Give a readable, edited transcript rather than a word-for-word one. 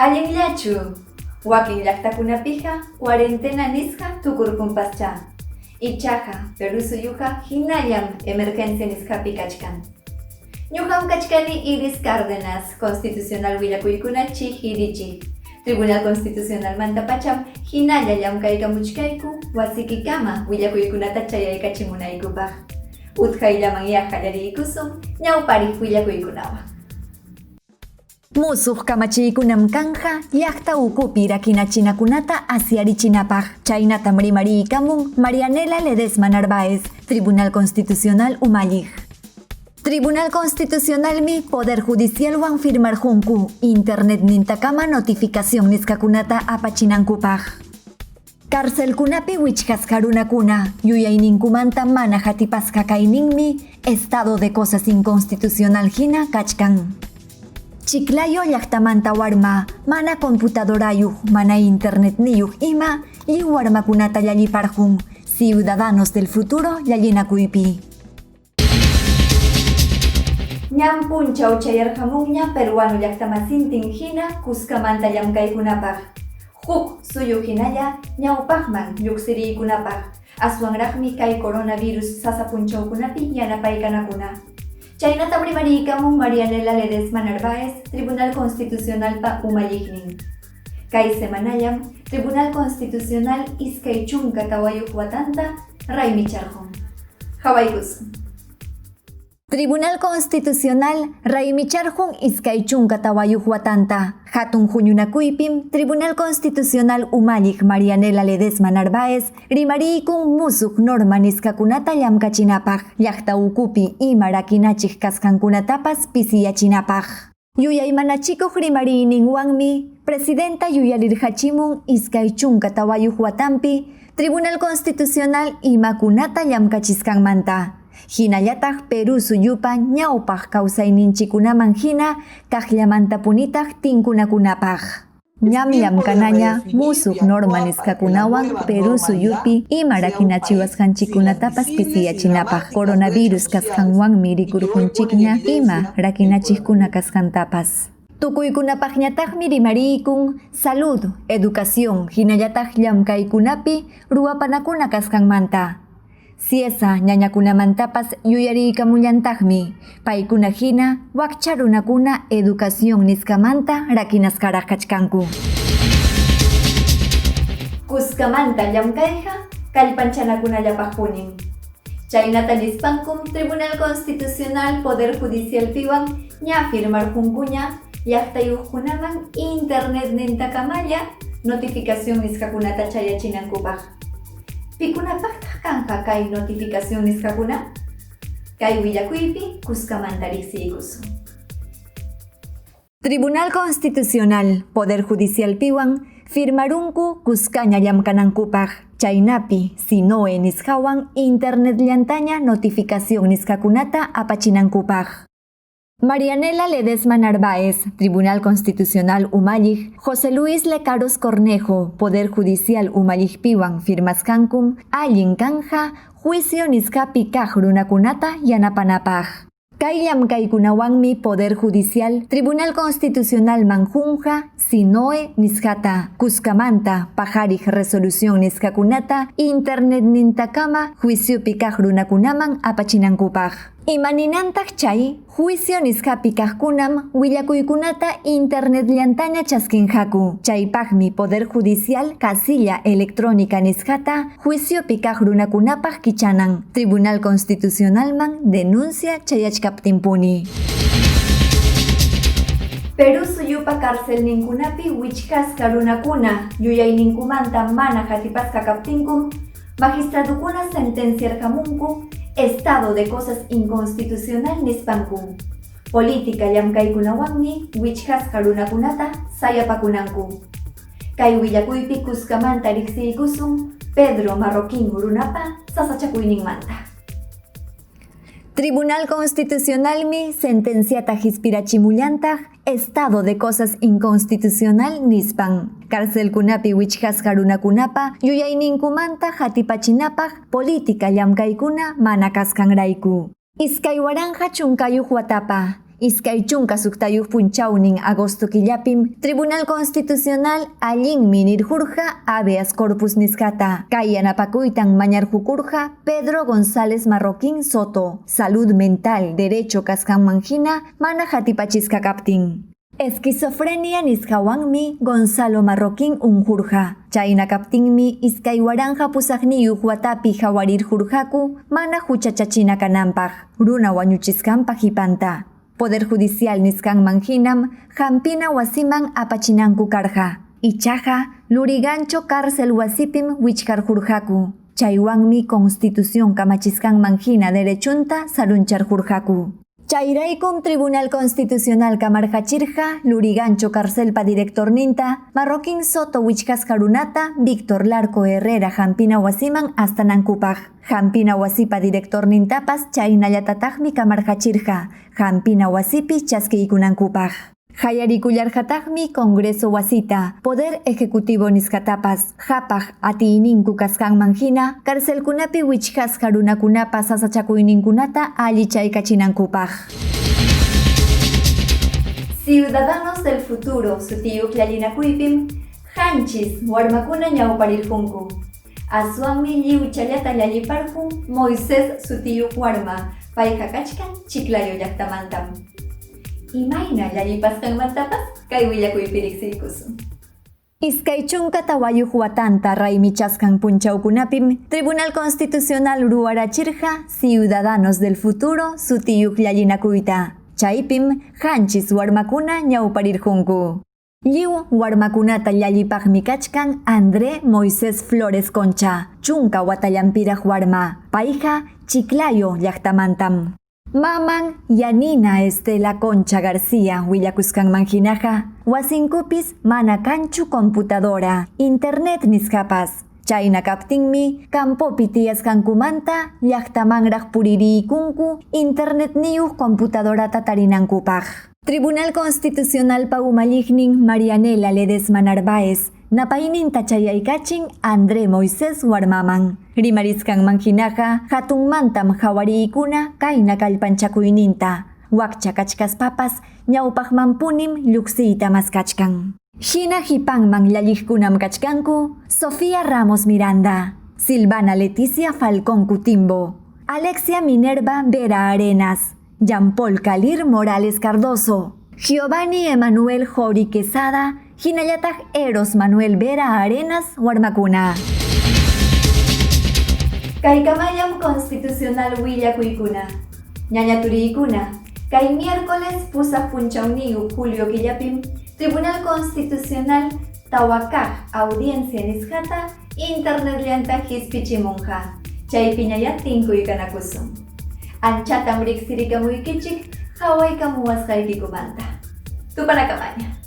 Allinllachu? Wakin llaqtakunapiqa cuarentena nisqa tukurqunpaschá. Ichaqa Perú suyuqa hinallam emergencia nisqapi kachkan. Ñuqam kachkani Iris Cárdenas, Constitucional willakuykuna chihirichiq. Tribunal Constitucionalmantapacham hinalla llamkaykamuchkayku wasikikama willakuykunata chayaykachimunaykupaq. Utqayllaman-yá qallariykusun ñawpariq willakuykunawan. Musuq kamachiykunam kanqa llaqta ukupi rakinachinakunata asyarichinapaq, chaynatam rimariykamun Marianela Ledesma Narváez, Tribunal Constitucional umalliq. Tribunal Constitucionalmi Poder Judicialwan firmarqunku internetnintakama notificación nisqakunata apachinankupaq. Carcelkunapi wichqasqa runakuna yuyayninkumanta mana hatipasqa kayninmi estado de cosas inconstitucional hina kachkan. Chiclayo llaqtamanta warma mana computadorayuq, mana internetniyuq ima lliw warmakunata llalliparqun Ciudadanos del Futuro llallinakuypi. Ñan punchaw chayarqamunña peruano llaqtamasintin hina kuskamanta llamkaykunapaq, huk suyu hinalla ñawpaqman lluqsiriykunapaq, aswanraqmi kay coronavirus sasa punchawkunapi yanapaykanakuna. Chaynatam rimariykamun Marianela Ledesma Narváez, Tribunal Constitucionalpa umalliqnin. Kay semanallam Tribunal Constitucional 24 watanta raymicharqun. Qawaykusun. Tribunal Constitucional raymicharqun 24 watanta. Hatun huñunakuypim Tribunal Constitucional umalliq Marianela Ledesma Narváez rimariykun musuq norma nisqakunata llamkachinapaq, llaqta ukupi ima rakinachiq kasqankunatapas pisiyachinapaq. Yuyaymanachikuq rimariyninwanmi presidenta yuyarirqachimun 24 watanpi Tribunal Constitucional imakunata llamkachisqanmanta. Hinallataq Perú suyupa ñawpaq kawsayninchikkunaman hina kaqllamantapunitaq tinkunakunapaq. Es Ñam tiempo de llamkanaña redefinir musuq y norma actuar para que la nisqakunawan nueva Perú normalidad suyupi ima sea un país sin las rakinachiwasqanchikkunatapas visibles y pisiyachinapaq. dramáticas brechas Coronavirus sociales kasqanwanmi y que hoy ponen en rikurqunchikña ima evidencia el rakinachiqkuna coronavirus. kasqantapas. Tukuykunapaqñataqmi rimariykum salud, educación, hinallataq llamkaykunapi ruwapanakuna kasqanmanta. Ciesa ñañakunamantapas yuyariykamullantaqmi, paykuna hina wakcha runakuna educación nisqamanta rakinasqaraq kachkanku. Kuskamanta llamkayqa kallpanchanakunallapaqpunim. Chaynata nispankum Tribunal Constitucional Poder Judicialpiwan ña firmarqunkuña llaqtayuqkunaman internetnintakamalla notificación nisqakunata chayachinankupaq. Pikunapaqtaq kanqa kay notificación nisqakuna? Kay willakuypi kuskamanta riqsiykusun. Tribunal Constitucional Poder Judicialpiwan firmarunku kuskaña llamkanankupaq, chaynapi SINOE nisqawan internetllaña notificación nisqakunata apachinankupaq. Marianela Ledesma Narváez, Tribunal Constitucional umalliq, José Luis Lecaros Cornejo, Poder Judicial umalliqpiwan firmasqankum allin kanja juicio nisqapi kaq runakunata yanapanapaq. Kay llamkaykunawanmi Poder Judicial, Tribunal Constitucional manjunja, SINOE nisqata, kuskamanta paqariq resolución nisqakunata internetnintakama juiciopi kaq runakunaman apachinankupaq. Imaninantaq chay juicio nisqapi kaqkunam willakuykunata internetllaña chaskinqaku. Chaypaqmi Poder Judicial casilla electrónica nisqata juiciopi kaq runakunapaq kichanan. Tribunal Constitucionalman denuncia chayachkaptinpuni. Perú suyupa carcelninkunapi wichqasqa runakuna yuyayninkumanta mana hatipasqa kaptinkum magistradukuna sentenciarqamunku estado de cosas inconstitucional nispanku. Política llamkaykunawanmi wichqasqa runakunata sayapakunanku. Kay willakuypi kuskamanta riqsiykusun Pedro Marroquín runapa sasachakuyninmanta. Tribunal Constitucionalmi sentenciata hispirachimullantaq estado de cosas inconstitucional nispan. Carcelkunapi wichqasqa runakunapa yuyayninkumanta hatipachinapaq política llamkaykuna mana kasqanrayku. 2010 watapa 26 punchawnin agosto killapim Tribunal Constitucional allinmi nirqurqa habeas corpus nisqata. Kay yanapakuytan mañarqukurqa Pedro González Marroquín Soto. Salud mental derecho kasqanman hina mana hatipachisqa kaptin. Esquizofrenia nisqawanmi Gonzalo Marroquín unqurqa. Chayna kaptinmi 2008 watapi hawarirqurqaku mana huchachachina kananpaq, runa wañuchisqanpa qipanta. Poder Judicial nisqanman hinam hampina wasiman apachinanku karqa. Ichaqa Lurigancho cárcel wasipim wichqarqurqaku. Chaywanmi Constitución kamachisqanman hina derechunta saruncharqurqaku. Chayraykum Tribunal Constitucional kamarqachirqa Lurigancho carcelpa directorninta Marroquín Soto wichqasqa runata Víctor Larco Herrera hampina wasiman astanankupaq. Hampina wasipa directornintapas chaynallatataqmi kamarqachirqa hampina wasipi chaskiykunankupaq. Hayarikullarqataqmi Congreso wasita, Poder Ejecutivo nisqatapas, qhapaq atiyninku kasqanman hina carcelkunapi wichqasqa runakunapa sasachakuyninkunata allichaykachinankupaq. Ciudadanos del Futuro sutiyuq llallinakuypim qanchis warmakuna ñawparirqunku. Aswanmi lliwchallata llalliparqun Moisés sutiyuq warma, payqa kachkan Chiclayo llaqtamantam. Imayna llallipasqanmantapas kay willakuypi riqsiykusun. 24 watanta raymichasqan punchawkunapim Tribunal Constitucional ruwarachirqa Ciudadanos del Futuro sutiyuq llallinakuyta. Chaypim qanchis warmakuna ñawparirqunku. Lliw warmakunata llallipaqmi kachkan André Moisés Flores Concha, chunka watallanpiraq warma, payqa Chiclayo llaqtamantam. Maman Yanina Estela Concha García willakusqanman hinaqa wasinkupis mana kanchu computadora, internet nisqapas. Chayna kaptinmi campopi tiyasqankumanta llaqtamanraq puririykunku internetniyuq computadorata tarinankupaq. Tribunal Constitucionalpa umalliqnin Marianela Ledesma Narváez napayninta chayaykachin André Moisés warmaman. Rimarisqanman hinaqa hatunmantam hawariykuna kayna kallpanchakuyninta. Wakcha kachkaspapas ñawpaqmanpunim lluqsiyta maskachkan. Hina hipanman llalliqkunam kachkanku Sofía Ramos Miranda, Silvana Leticia Falcón Cutimbo, Alexia Minerva Vera Arenas, Jean Paul Calir Morales Cardoso, Giovanni Emanuel Jori Quesada, hinallataq Eros Manuel Vera Arenas warmakuna. Kaykamallam constitucional willakuykuna. Ñaña turiykuna, kay miércoles pusaq punchawniyuq julio killapim Tribunal Constitucional tawa kaq audiencia nisqata internetllanta qispichimunqa. Chaypiñayá tinkuykanakusun. Anchatam riqsirikamuykichik hawaykamuwasqaykikumanta. Tupanakamaña.